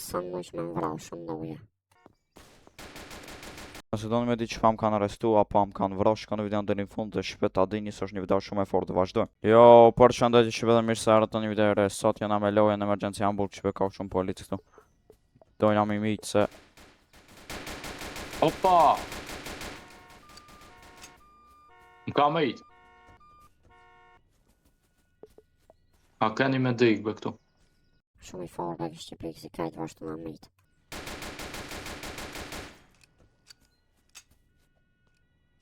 Sa më që me më vrau shumë në uje. Nëse doni me di çfarë më kanë arrestu apo më kanë vra, shikoni videon deri në fund dhe shpejt ta dini se është një video shumë e fortë. Vazhdojmë. Jo, përshëndetje shqipe dhe mirë se erdhët në një video e re. Sot jena me lojën Emergency Hamburg, shqipe ka shumë policë këtu. Dojna mi mitë se Opa! Më ka me itë. A keni me dikë be këtu? Shumë i fortë e kështë që si krejt vashtu në mitë.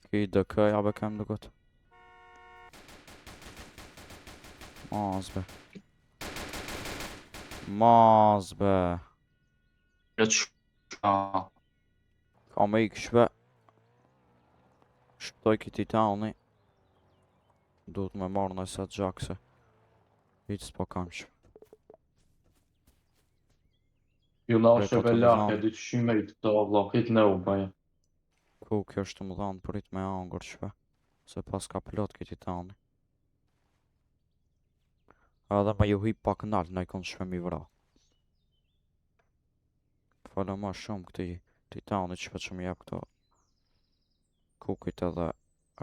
Ki DK ja be kem duket. Mos be. Mos be. E që... A, Ka me ikë shpe. Shpëtoj ki titani. Duhet me marrë në set gjak se. Hiç s'po kam shpe. ju na Drejt është e atë lak, nizam. e di që shumë me itë këto, vlla, hit në u bëje. Ku kjo është të më dhanë prit me angër shpe. Se pas ka plot ki titani. Edhe me ju hip pak nalt në ikon shpe mi vra. Falë ma shumë këti titanit shpe që më jep këto kukit edhe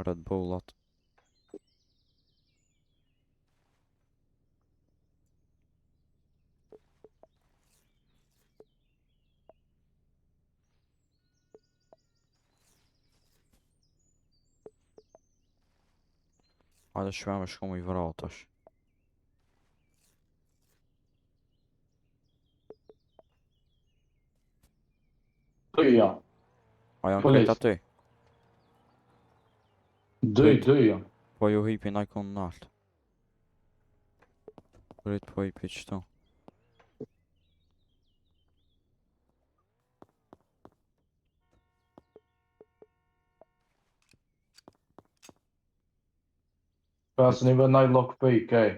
Red Bullat. Hajde shpe me shku me i vra tash. Dy ja, A janë Polic. krejt aty? dy, dy ja. Po ju hipi në ikon nalt. Prit po hipi qëtu. Pas një vë naj lockpick, ej.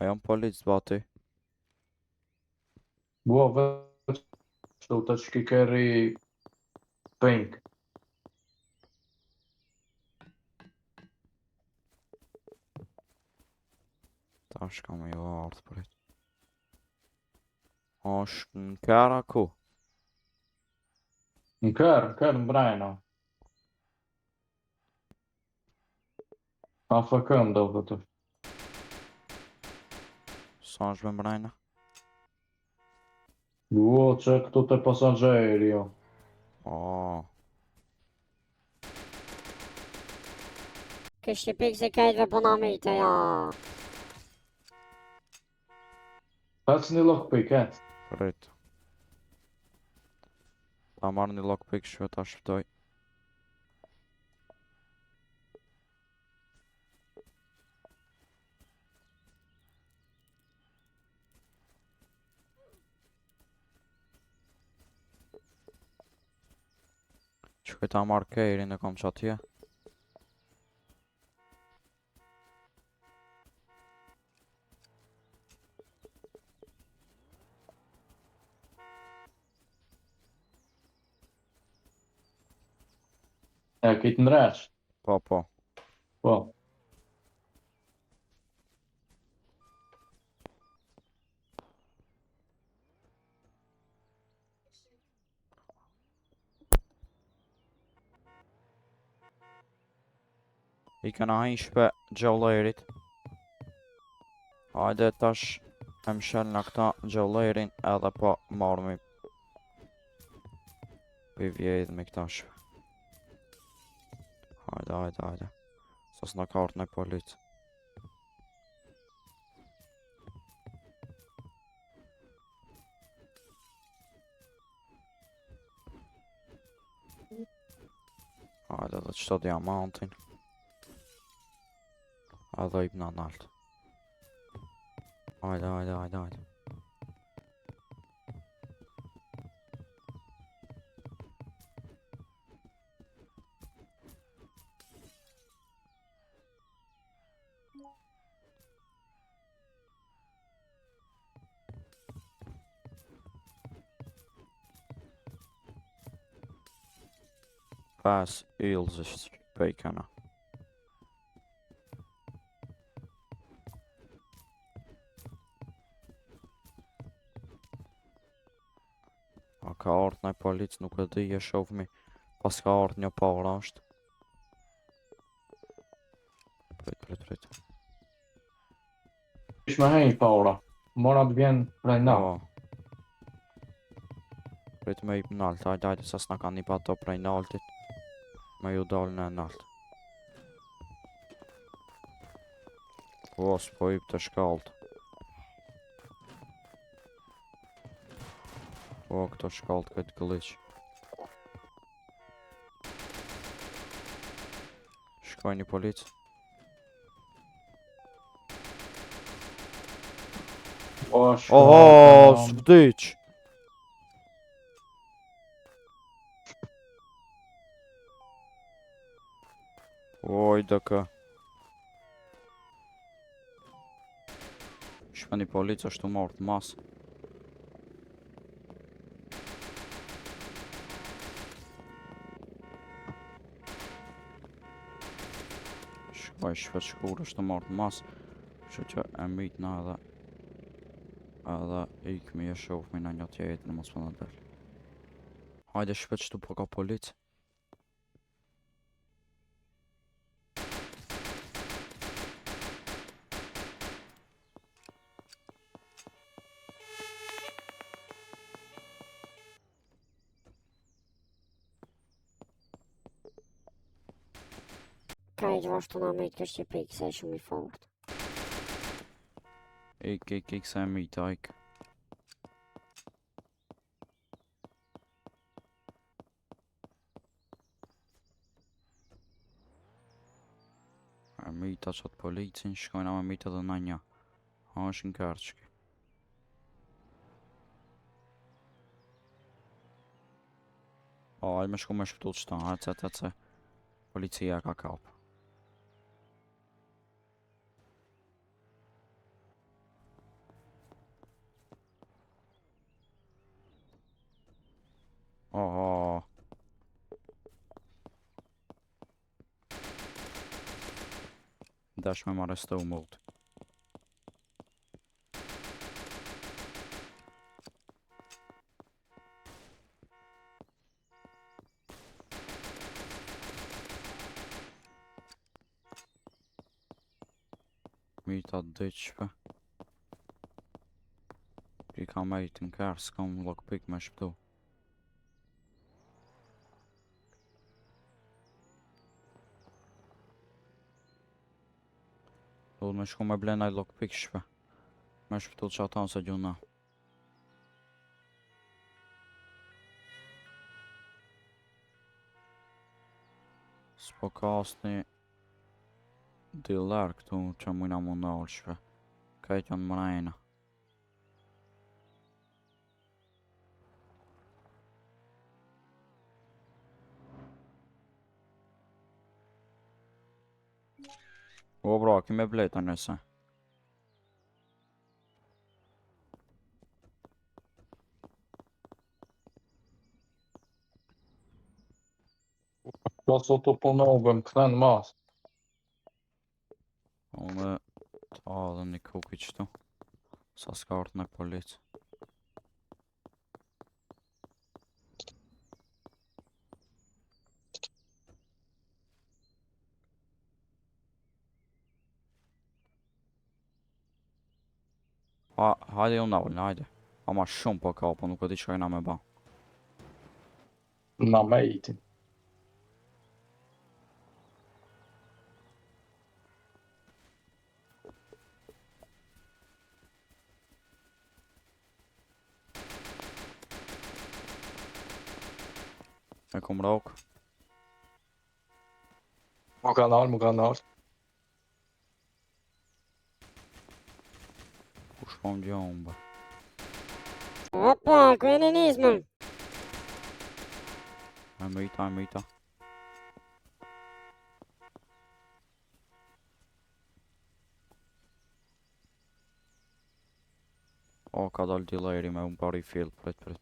A janë polic ba aty? Bua vetë qëtu të që ki keri pink. Tash ka me ju ardhë prit. Është në kera ku? Në kërë, në kërë në brejna. AFK më do këtë. Sa është me mrejna? Bua që këtu të pasagjeri, jo. Oh, Kështë që pikë si krejtve po na mitë, ja. Hec një lockpick, hec. prit. Ta marrë një lockpick shpe ta shpëtoj. Që ta marrë kerin e kom që atje. E, kitë ndreq. Po, po. Po. I këna hin shpe gjallerit. Hajde tash e mshel në këta gjallerin edhe po marrë mi. Po i vjedh me këta shpe. Hajde, hajde, hajde. Sa s'na ka ardhë në polic. Hajde edhe qëto diamantin. Edhe i pëna nalt. Hajde, hajde, hajde, hajde. Pas yllëzë shpejkana. A ka ardhë naj polic, nuk e di, e shofmi. Pas ka ardhë një para është. Prit, prit, prit. Ish me hej para. Mora të vjen prej na. Po. Prit me i nalt, hajde, hajde, sa s'na kanë një pa ato prej naltit. Me ju dalë në nalt. Po, s'po i të shkallët. Po, këto shkallët këtë glitch. Shkoj një polic. Po, shko, Oho, tamam. s'vdiq! Oj, dëkë. Shpe një polic është të mortë mas. Shkoj shpet shkur është të mortë mas. Kështu që e mytna edhe Edhe ikmi e shofmi në një tjetër mos po na del. Hajde shpet shtu po ka polic. Ka i gjithashtu na me të Shqipëri, se është shumë i fortë. Ik, ik, ik se e myta, ik. E myta qatë policin, shkojna me myta dhe na një. Ha është në kërë që O, hajde me shku me shpëtu qëta, hajde ce, ce, ce. Policia ka kap. Oho. Dash me më arrestu mut. Myta dyqve. I ka mejt në kërë, s'kam lockpick me shpëtu. Duhet me shku me ble naj lockpick shpe. Me shpëtu që ata se gjuna. S'po ka asnjë dealer këtu që mujna mu nalë shpe. Kajt janë mrejna. O bro, ki me blejta nëse. Po sot të punove, më kthen mas. Unë ta edhe një kuki qëtu. Sa s'ka ardhë në polic. Ha, hajde ju nalë, hajde. Ama shumë po ka, po nuk e di çka jena me ba. Na mejtin. E kom rok. Mu ka nalë, mu ka nalë. Kush po më gjonë bë. Opa, ku jeni nismën? E myta, e myta. O, ka dal dealeri me unë pa refill, prit, prit.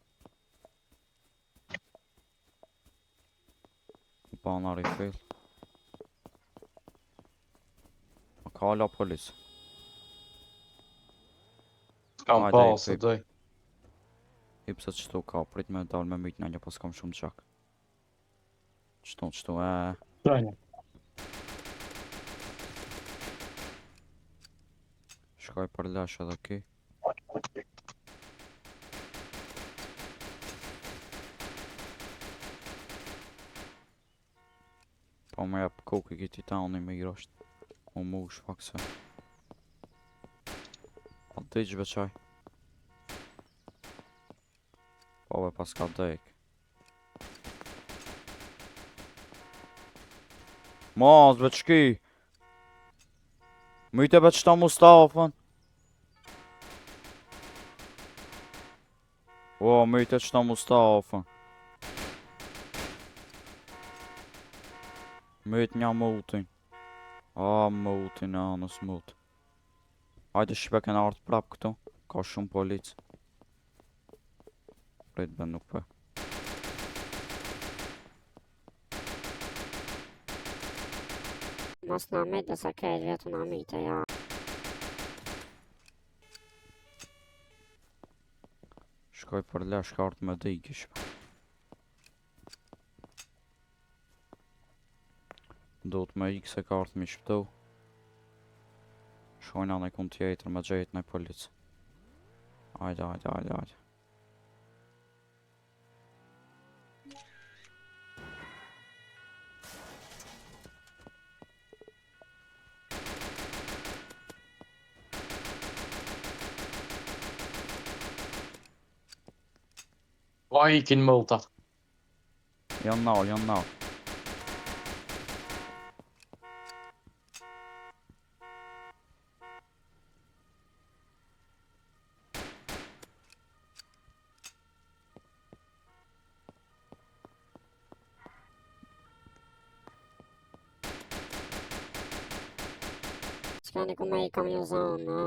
U pa na refill. A ka ala polic. Kam Hajde, pa, se i- doj. I pse qëtu ka, prit me dal me myt në një, po s'kam shumë gjak. Qëtu, qëtu, e. Trajnë. Shkoj për lesh edhe ki. Po më jap kokë i këtij titani me grosht. U mush pak se. Po diq be qaj. Po be pas ka dek. Mos be qki. Myte be qëta Mustafën. O, myte qëta Mustafën. Myt një mutin. A, mutin, a, anës mut. Hajde shqipe kena ardhë prap këtu. Ka shumë polic. Prit be nuk pe. Mos na myt se krejt vetëm na myte, ja. Shkoj për lesh ka ardhë me digi shpe. Duhet me ikë se ka ardhë mi shpëtu. Shkojna në kun tjetër me gjetë në polic. Ajde, ajde, ajde, ajde. Po ikin multat. Janë nal, janë nal. S'keni ku me i kam ju zonë.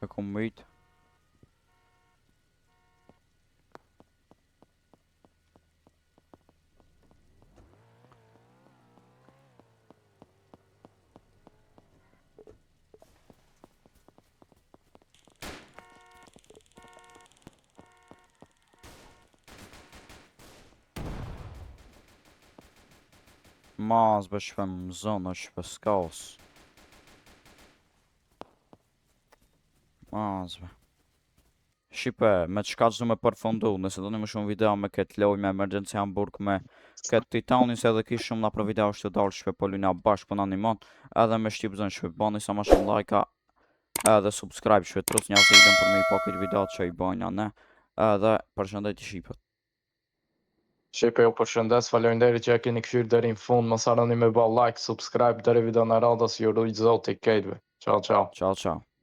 E kom myt. Mas be shpe më zonë shpe s'kaos. Mas be. Shqipe, me qka që du me përfundu, nëse doni më shumë video me këtë lojë, me Emergency Hamburg, me këtë Titanin, se edhe ki shumë na për video është të dalë shqipe, po lujna bashkë po na ndihmon, edhe me shqipzën shqipe, bani sa më shumë like edhe subscribe shqipe, trus një zilën për me i pa këtë video që i bajna ne, edhe përshëndetje shqipe. Shqipe ju përshëndes, faleminderit që e keni kthyer deri në fund, mos harroni me bë like, subscribe deri videon e radhës, ju rujt Zoti kejtve. Ciao ciao. Ciao ciao.